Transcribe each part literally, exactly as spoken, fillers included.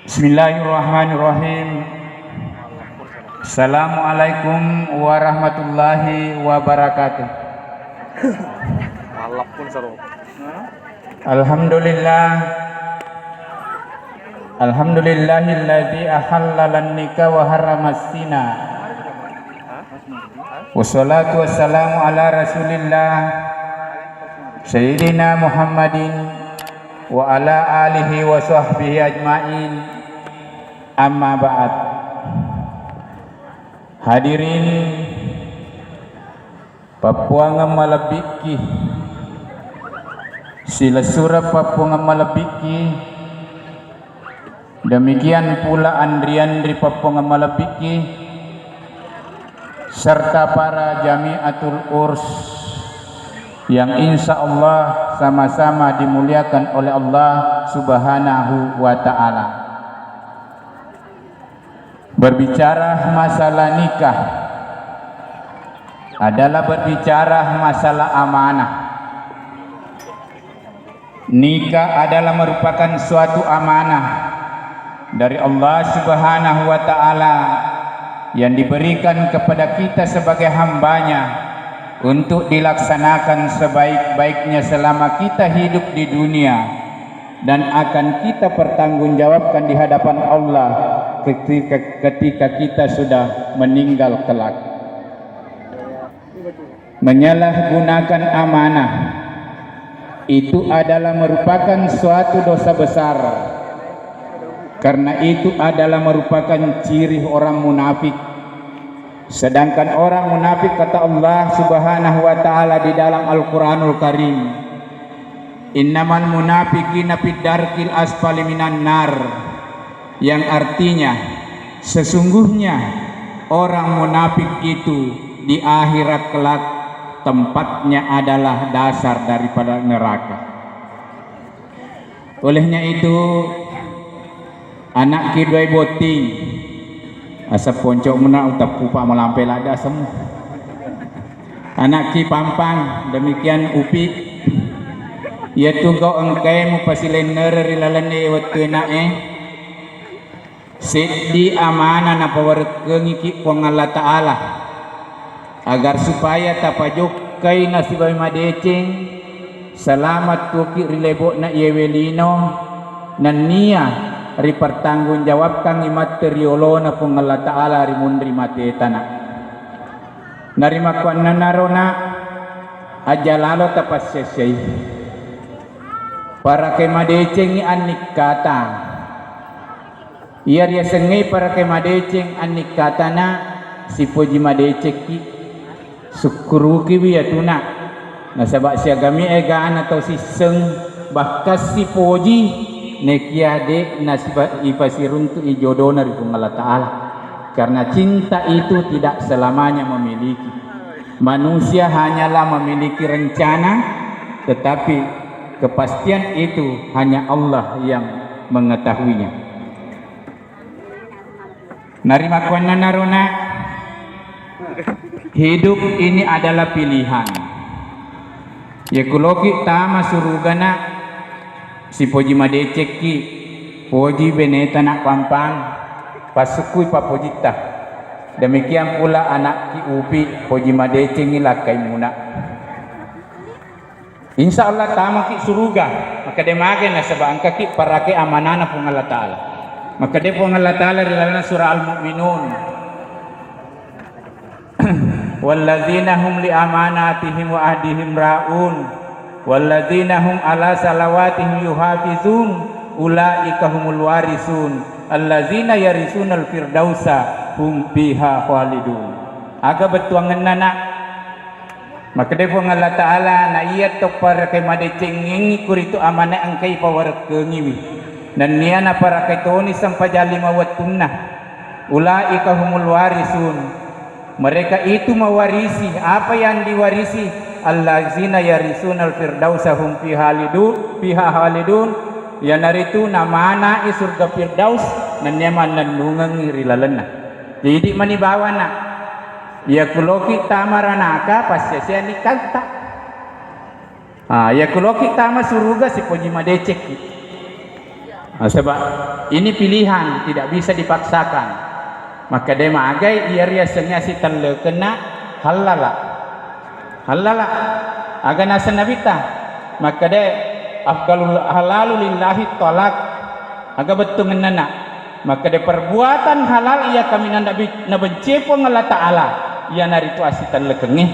Bismillahirrahmanirrahim. Assalamualaikum warahmatullahi wabarakatuh. Alhamdulillah. Alhamdulillahilladzi ahalla lan nikah wa harramas zina. Wassalatu wassalamu ala Rasulillah Sayyidina Muhammadin wa ala alihi wa sahbihi ajmain. Amma ba'd. Hadirin pappuangeng malebbikki, silessureng pappuangeng malebbikki, demikian pula anri-anri pappuangeng malebbikki, serta para jamiatul urs yang insya Allah sama-sama dimuliakan oleh Allah Subhanahu wa Ta'ala. Berbicara masalah nikah adalah berbicara masalah amanah. Nikah adalah merupakan suatu amanah dari Allah Subhanahu wa Ta'ala yang diberikan kepada kita sebagai hambanya untuk dilaksanakan sebaik-baiknya selama kita hidup di dunia, dan akan kita pertanggungjawabkan di hadapan Allah ketika, ketika kita sudah meninggal kelak. Menyalahgunakan amanah itu adalah merupakan suatu dosa besar, karena itu adalah merupakan ciri orang munafik. Sedangkan orang munafik, kata Allah Subhanahu wa Ta'ala di dalam Al-Quranul Karim, "Innamal munafiqina fid darkil asfali minan nar," yang artinya, sesungguhnya orang munafik itu di akhirat kelak tempatnya adalah dasar daripada neraka. Olehnya itu, anakki duai botting, asa ponco'muna utappupa malampe ladde asemmu. Anakki Pampang, demikian Upi. Iyatu gau engkae mupasilennereng ri lalenna iye wettu ena'e, seddi amanah napawarekkengiki Puang Allah Ta'ala, agar supaya tapajokkai nasibawai madeceng, selamat tuoki ri lebo'na iyewe lino, nennia ripertanggungjawabkangngi matti ri olona Puang Allah Ta'ala ri munri matetana. Narimakkuannanarona, aja lalo tapassessei. Parake madecengngi annikkata. Iya riasengngei parake madeceng annikkatana, sipoji madecekki, sukkurukiwi iyatuna. Nasaba siagami egana tau sisseng, bahkan sipoji, nekia de nasiba-, ipasiruntu'i jodona ri Puang Allah Ta'ala. Karena cinta itu tidak selamanya memiliki. Manusia hanyalah memiliki rencana, tetapi kepastian itu hanya Allah yang mengetahuinya. Narimakkuannanarona, hidup ini adalah pilihan. Yakuloki tama surugana, sipoji madecekki, poji beneta na Pampang, passukkui pappojitta. Demikian pula anakki Upi, poji madecengngi lakkaimuna. Insya Allah tamaki suruga, makkeda mage nasaba engkaki parake amanana Puang Allah Ta'ala. Makkeda Puang Allah Ta'ala ri dalam surah Al-Mu'minun, "Walladzina hum li amanatihim wa ahdihim ra'un, walladzina hum ala salawatihim yuhafizun, ulaika humul warisun, alladzina yarisunal firdausa hum fiha khalidun." Aga bettuangenna, nak? Makkeda Puang Allah Ta'ala, na iya to parake madecengengngi kuritu amanah engkai pawarekkengiwi. Nennia naparakai toni sempajang lima wettunna. Ulaika humul warisun. Mereka itu mewarisi. Apa yang diwarisi? Allazina yarisunal firdausa hum fiha lidu-, fiha halidun. Iyanaritu namanai surga Firdaus, nennia mannennungengngi ri lalenna. Jadi mani bawana. Iya kuloki tama ranaka, passiaseanni kanta. Ah, iya kuloki tama suruga, sipoji madecekki. Nah, sebab ini pilihan, tidak bisa dipaksakan. Makkeda magai iya riasengnge asitellekeng na hallala. Hallala. Aga naseng Nabitta? Makkeda afdalul halalu lillahi talak. Aga bettuangenna na? Makkeda perbuatan halal iya kaminang nabi-, nabencei Puang Allah Ta'ala, iyanaritu asitellekengnge.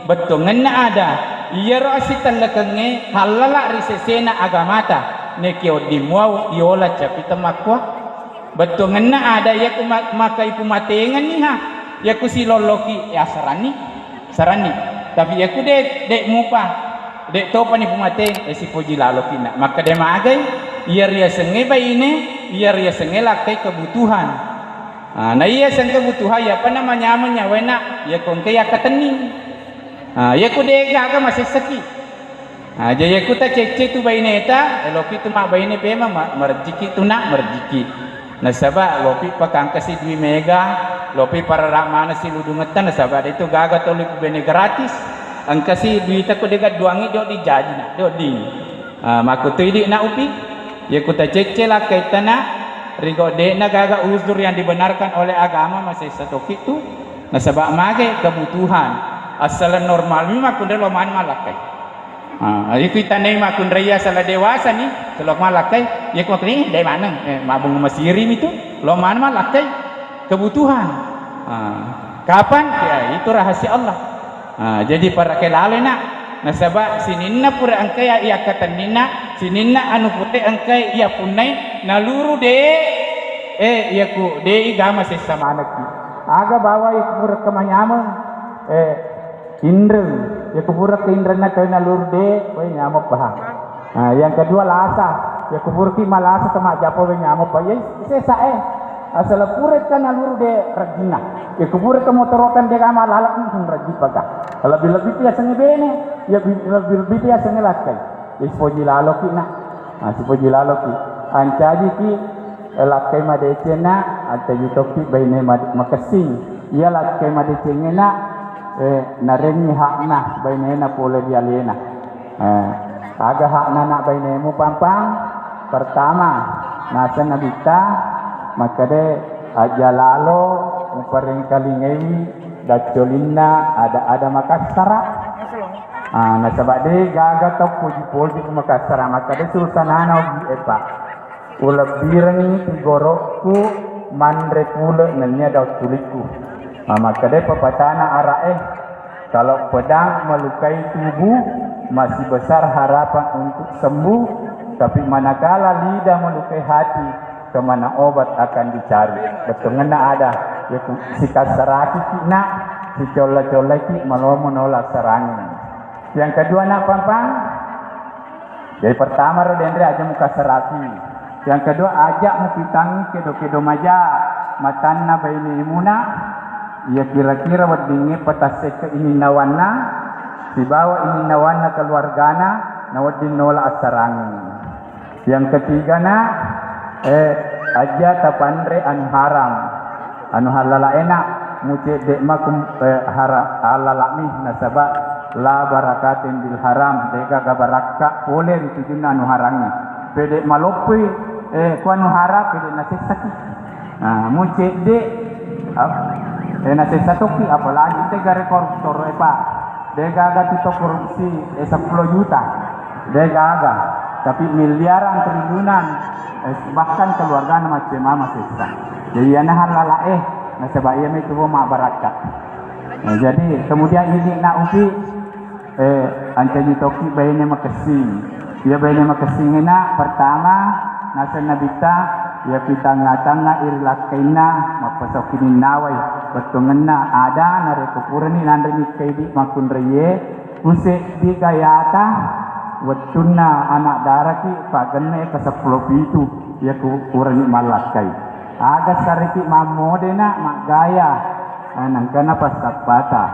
Bettuangenna ada, iyaro asitellekengnge hallala ri sesena agamata, nekiya wedding muau iyola capi temmakkua. Bettuangenna ada, iyaku ma-, maka ipumatengenniha, iyaku silolloki, ya saranni, saranni. Tapi iyaku de-, de mupa, de topani pumateng, eh, sipoji laloki na. Makkeda magai, iya riasengnge baine, iya riasengnge lakkai kebutuhan. Ah, na iya seng kebutuhan, iyapa namanyameng nyawae na, iyako engka yakkatenni. Ah, iyaku de gaga masessaki. Ah, jadi iyaku tacecce tu baineta, eloki tu mabbaine pema, ma-, marejeki tu na, marejeki. Nasaba lopi pakangkasi dui mega, lopi parara manesi ludungetta, nasaba de tu gaga toli ku bene gratis. Engkasi duita ku de gadduangi, de wedding jaji na, de wedding. Ah, makkutui idi na upi, iyaku tacecce lakkaitta na, rigo de'na gaga uzur yang dibenarkan oleh agama, masessa toki tu. Nasaba mage kebutuhan. Assaleng normal mi makkunrai lo maneng mallakkai. Ah, iku itanai makkunrai assaleng dewasa ni, selo mallakkai, iyaku makkunrai de maneng, eh, mabung masiri mi tu, lo maneng mallakkai. Kebutuhan. Ah, kapan? Ya, itu rahasia Allah. Ah, jadi para kelalena. Nasaba sininna pura engkai iya-, iyakkatenninna, sininna anu pura engkai iyapunnai, naluru de, eh, iyaku de igama sessa manekki. Aga bawa iyaku pura kemanyameng, eh, inreng. Iyaku pura keinrenna tau naluru de, weh, nyameng paha. Nah, yang kedua lasa. Iyaku puraki malasa temajjappa, weh, nyameng paha. Iya sessa e. Asal pura ka naluru de rejjinna. Iyaku pura ka motorotan de gama laleng, hmm, rejji paga. Lebih-lebih tu yasengnge bene, ya bi-, lebih-lebih tu yasengnge lakkai. Ya sipoji laloki na. Nah, sipoji laloki. Ancajiki, eh, lakkai madeceng na, ancaji tokki baine mad-, makessing. Iya lakkai madecengnge na, eh, narengngi hakna bainena pole ri alena. Eh, aga hakna na bainemu, Pampang? Pertama, naseng Nabitta makkeda, aja lalo muparengkalingai daccolinna ada-ada Makassara. Ah, nasaba de gaga tau poji-poji ku Makassara, makkeda sultanana Ogi e, Pak. Ulebbirengngi tigorokku manre pule nennia daung tulikku. Ah, makkeda pepatana ara'e, kalau pedang melukai tubuh, masih besar harapan untuk sembuh, tapi manakala lidah melukai hati, kemana obat akan dicari? Bettuangenna ada, ya ku-, sikassaraki ki na, sicolla-collaki malomo nola sarangeng. Yang kedua, nak Pampang, jadi pertama ro denre aja mukassaraki. Yang kedua, aja mupitangngi kedo-kedo maja matanna bainemu na, iya kira-kira weddingnge patasseke ininnawanna sibawa ininnawanna keluargana, na wedding nola assarangeng. Yang ketiga na, eh, aja tapanre anu haram. Anu hallala ena, mucedde makum, eh, hara-, hallala mi, nasaba la barakatin bil haram, degaga barakka pole ri tujunna anu harangnge. Pede maloppoi, eh, ku anu haram, pede nasessaki. Nah, mucedde, ap-, eh, nasessa tokki, apalagi te gare koruptor, eh, Pak. Degaga tu to korupsi, eh, seppulo juta. Degaga. Tapi miliaran, triliunan, eh, bahkan keluargana macce mama sessa. Jadi iyana hallala e, nasaba iya mi tuwo mabbarakka. Nah, jadi kemudian ini nak upi, eh, ancaji tokki baine makessing. Iya baine makessing ena, pertama, naseng Nabitta, iya pitangnga-tangnga iri lakkainna, mappasau kininnawai. Bettuangenna ada, narekko purani nanre mikkaidi makkunraiye, Useddi gayata wettunna anak daraki pagenne ke seppulo pitu, iya ku-, kurani mallakkai. Aga sariki mammode na maggaya, eh, nangkana passappata.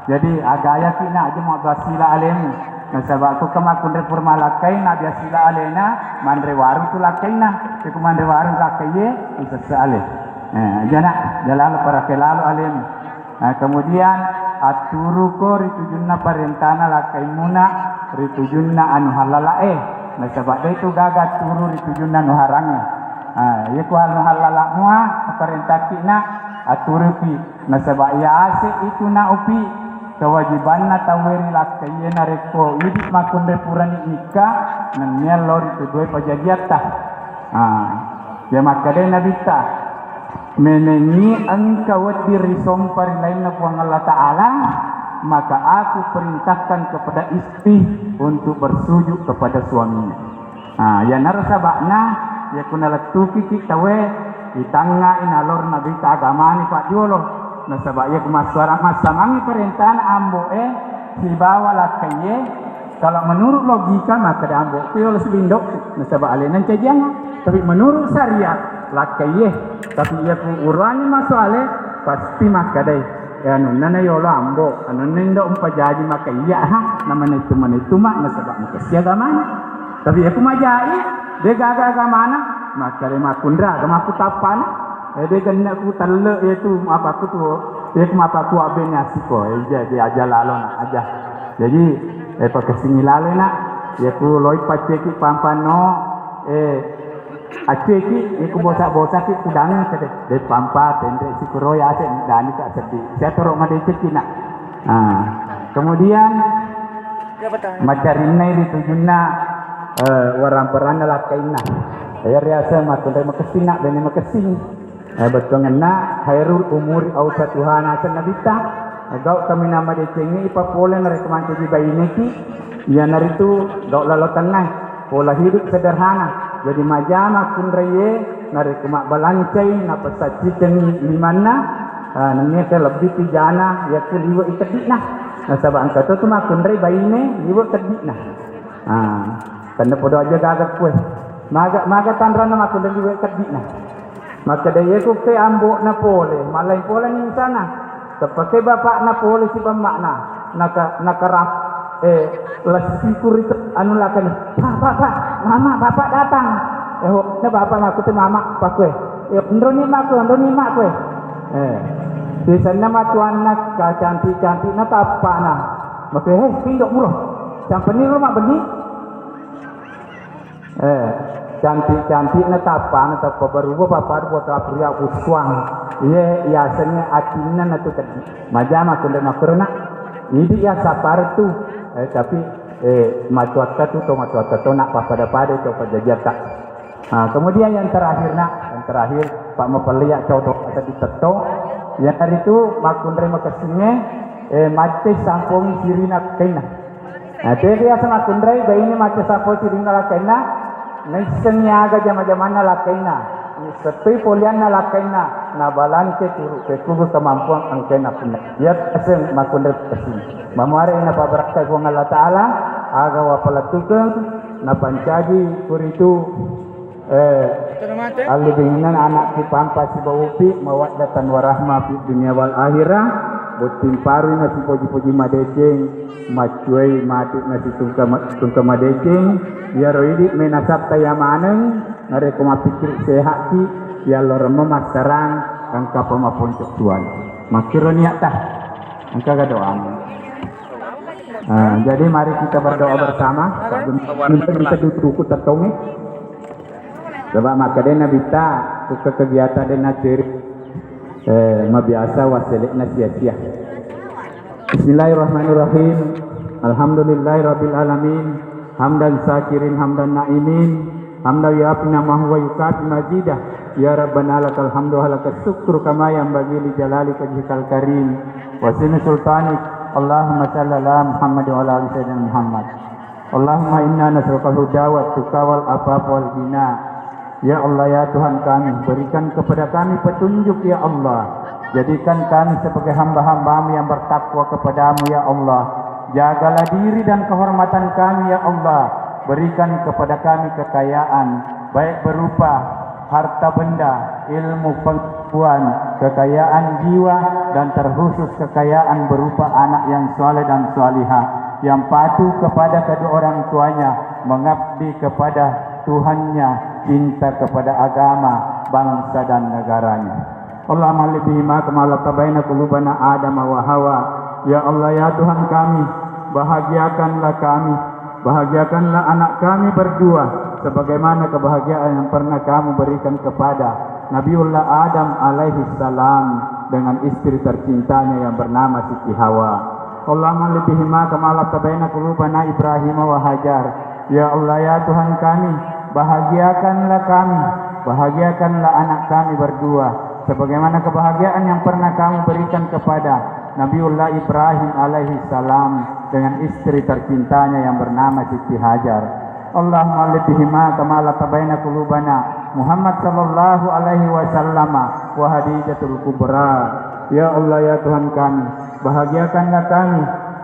Jadi agayaki na aja mabbasila alemu. Nasaba ku kemakkunre pur malakkai na biasila alena manre warung tu lakkaina. Iku manre warung lakkaiye, usessa ale. Eh, jana, jalalo parake lalo alemu. Nah, kemudian atturuko ri tujunna parentana lakkaimuna ri tujunna anu halalae, nasaba de tu gaga atturu ri tujunna anu harangnge. Ah, iya ku hal-, hallala mua, aparentaki na aturupi. Nasaba iya ase itu na upi kewajibanna tauwe ri lakkaiye narekko idi makkunrai purani nikka, nennia lao ri tuduwe pajajiatta. Ah, iya makkeda Nabitta, menengi engka wedding risompa ri lainna Puang Allah Ta'ala, maka aku perintahkan kepada istri untuk bersujud kepada suaminya. Ah, iyanaro saba'na, iya ku nalettukiki tauwe, itangngai nalor nabitta agamani pajolo. Nasaba iya ku massuara-, massamangngi parentana ambo'e sibawa lakkaiye, kalau menurut logika makkeda ambo'ku yolo siba indo'ku, nasaba alena ncajiangnga. Tapi menurut syariat, lakkaiye. Tapi iya ku uruanni massoale, pasti makkedai. Eh, anunna na yolo ambo, anunna indo umpajaji maka iya ha, na manettu-manettu ma, nasaba makessi agamana. Tapi iya ku majai, de gaga agamana, makkeda makkunra, aga makkutappana. Eh, de genna ku telle iya tu, apa ku tu, iya ku mapakku abbene asiko, eh, jadi aja lalo na, aja. Jadi, eh, pakessingi lalo na, iya ku loi pacceki pampanno, eh, Acceki, iku bosa-bosaki kudang kede, de pampa, tenre, sikuro yase, dani ka seddi. Sia toro madeceki na. Ah, kemudian, macarinnai ri tujunna, eh, waramperanna lakkainna. Iya riaseng makkunrai makessing na, bene makessing. Eh, bettuangenna, khairul umuri ausatuha, naseng Nabitta. Gau kaminang madecengnge ipapole narekko mancaji baineki, iyanaritu gau lalo tengngae. Pola hidup sederhana. Jadi majama kunraiye narekko mabbalancai napessaccikengngi limanna, ah, nennia ke lebbi pijana yakku liwe i keddi'na. Nasaba engka to tu makkunrai baine liwe keddi'na. Ah, tenna podo aja gaga kue. Maga, maga tanranna makkunrai liwe keddi'na. Makkeda, "Iye kukke ambo'na pole, mallaing poleni insana." Teppake bapa'na pole sibawa emma'na, naka-, nakarap-, eh, lessiku ritu anu lakani, "Pa, pa, pa, mama, bapak datang." Eh, ho, na bapak makkute mama pakue. Eh, "Onroni makku, onroni makku." Eh, sisenna matuanna ka cantik-cantikna tappa'na. Makkeda, "Hei, pindo muro. Campenni ro mabbenni." Eh, cantik-cantikna tappana tappa baruba pappada buat apuria ussuang. Iye, yasengnge atinna natu keddi. Majama kunre makkuruna. Idi ya sapar tu. Eh, tapi, eh, matuatta tu to, matuatta to nak pappada-pada to pajajatta. Ah, kemudian yang terakhir nak, yang terakhir, Pak Mapelli ya cau to tadi tetto. Yang tadi tu makkunre makessingnge, eh, mate sampung sirina kaina. Nah, tega yaseng makkunrai, baine macca sappo sirinna lakkainna, naissengngi aga jama-jamanna lakkainna, settui polianna lakkainna, nabalance turu pekkugu kemampuan engkainna punna. Iya yaseng makkunrai pessing. Mamuare napabarakkai Puang Allah Ta'ala, aga wapalettukeng, napancaji kuritu Eh, allibingenna anakku Pampa sibawa Upi, mawaddatan warahmah fid dunya wal akhirah, botting parui nasipoji-poji madeceng, maccuai mati nasitungka ma-, tungka madeceng, iyaro idi menasatta iya maneng, narekko mappikkiri sehatki, iyalloremmo massarang, engkapa maponcok tuan. Makkiro niatta, engkaga doamu. Ah, jadi mari kita berdoa bersama. Minta dituku tettongi. Coba makkeda Nabitta, buka kegiatan dena ceri. Eh, mabiasa waselekna sia-sia. Bismillahirrahmanirrahim. Alhamdulillahirabbil alamin. Hamdan syakirin, hamdan naimin. Hamdan yuafi ni'amahu wa yukafi mazidah. Ya Rabbana lakal hamdu wa lakal syukru kama yanbaghi li jalali wajhikal karim wa azimi sultanik. Allahumma shalli ala Muhammad wa ala ali Sayyidina Muhammad. Allahumma inna nas'alukal huda wat tuqa wal afafa wal ghina. Ya Allah, ya Tuhan kami, berikan kepada kami petunjuk, ya Allah. Jadikan kami sebagai hamba-hambamu yang bertakwa kepadamu, ya Allah. Jagalah diri dan kehormatan kami, ya Allah. Berikan kepada kami kekayaan, baik berupa harta benda, ilmu pengetahuan, kekayaan jiwa, dan terkhusus kekayaan berupa anak yang saleh dan salihah, yang patuh kepada kedua orang tuanya, mengabdi kepada Tuhannya, cinta kepada agama, bangsa, dan negaranya. Allahumma allif bihima kama allafta baina qulubana Adam wa Hawa. Ya Allah, ya Tuhan kami, bahagiakanlah kami, bahagiakanlah anak kami berdua, Sebagaimana kebahagiaan yang pernah kamu berikan kepada Nabiullah Adam alaihi salam dengan istri tercintanya yang bernama Siti Hawa. Allahumma allif bihima kama allafta baina qulubana Ibrahim wa Hajar. Ya Allah, ya Tuhan kami, bahagiakanlah kami, bahagiakanlah anak kami berdua, sebagaimana kebahagiaan yang pernah kamu berikan kepada Nabiullah Ibrahim alaihi salam dengan istri tercintanya yang bernama Siti Hajar. Allahumma allif bihima kama allafta baina qulubana Muhammad sallallahu alaihi wasallama wa Hadijatul Kubra. Ya Allah, ya Tuhan kami, bahagiakanlah kami,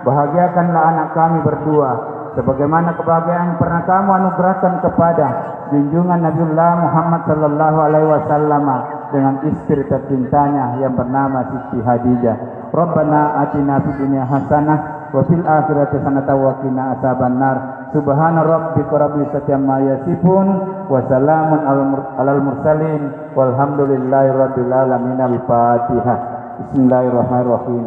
bahagiakanlah anak kami berdua, sebagaimana kebahagiaan pernah kamu anugerahkan kepada junjungan Nabiullah Muhammad sallallahu alaihi wasallama dengan istri tercintanya yang bernama Siti Hadijah. Rabbana atina fid dunya hasanah wa fil akhirati hasanatan wa qina azabannar. Subhana rabbika rabbil izzati amma yasifun, wa salamun alal mur-, alal mursalin, walhamdulillahi rabbil alamin. Al-Fatihah. Bismillahirrahmanirrahim.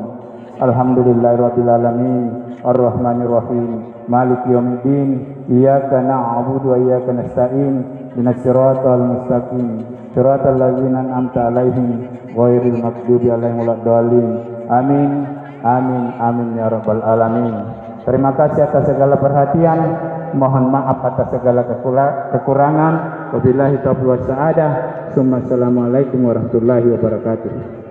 Alhamdulillahi rabbil alamin. Arrahmanirrahim. Maliki yaumiddin. Iyyaka na'budu wa iyyaka nasta'in. Ihdinas siratal mustaqim. Siratal ladzina an'amta alaihim ghairil maghdubi alaihim waladdallin. Amin. Amin. Amin ya rabbal alamin. Terima kasih atas segala perhatian. Mohon maaf atas segala kekula-, kekurangan. Wabillahi taufiq was sa'adah. Summa assalamualaikum warahmatullahi wabarakatuh.